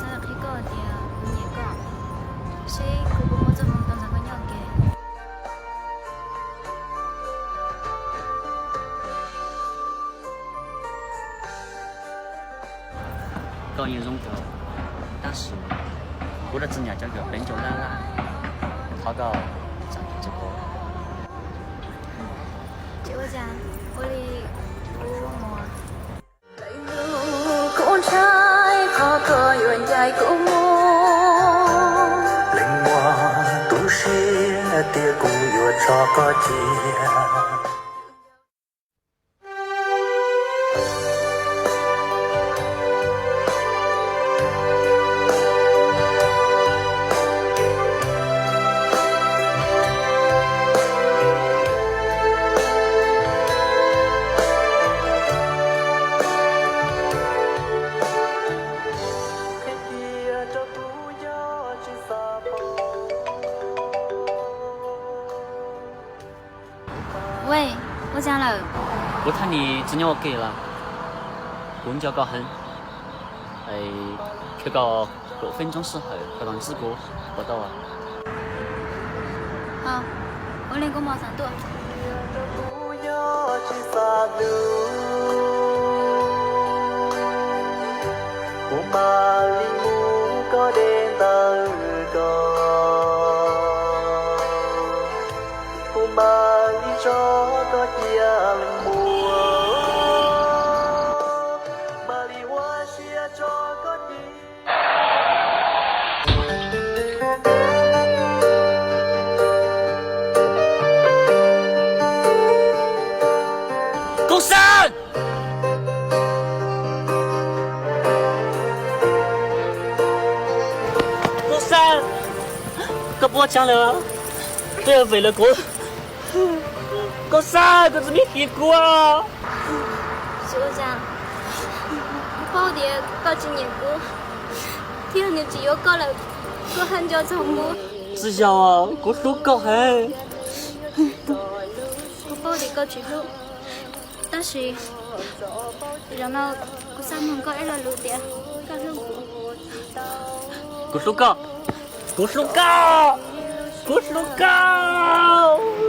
Xav qhia koj tias kuv nyiam koj, seb kuv puas muaj txoj hmoo tau nrog koj nyob ua ke. Koj yeej zoo kawg, tab sis kuv rov txom nyem cov kawm peb ncau laj laj, thov koj zam txim rau kuv. Tsis ua cas, ua li kuv mus. Kuv ntshai qhov koj yuav ncaim kuv mus. Leej muam, tu siab tias kuv yuav tso koj cia. Wej, ua cas lawm? Kuv thaj ni tsis nyob ua ke lawm. Kuv nco koj heev. Khwv koj kaum feeb ntsoov sij hawm koj los ntsib kuv, puas tau? Ua li kuv mam xav tuaj. Kuv mam li mus koj deb ntawm ko, kuv mam li tso koj cia leej muam, mam li ua siab tso koj cia. Koob Xab! Koob Xab! Koj puas tsav lawm? Koj yuav vem lawm kuv? Koob Xab, koj tsis meej kiag kuv. Tsis ua cas, kuv paub tias koj tsis nyiam kuv, thiab nws tsis yuav koj lawm, koj haj nco txog kuv. Tsis yog, kuv hlub koj heev. Kuv paub tias koj tsis hlub, tab sis zaum no kuv xav mloog koj ib lo lus tias koj hlub kuv. Kuv hlub koj, kuv hlub koj, kuv hlub koj.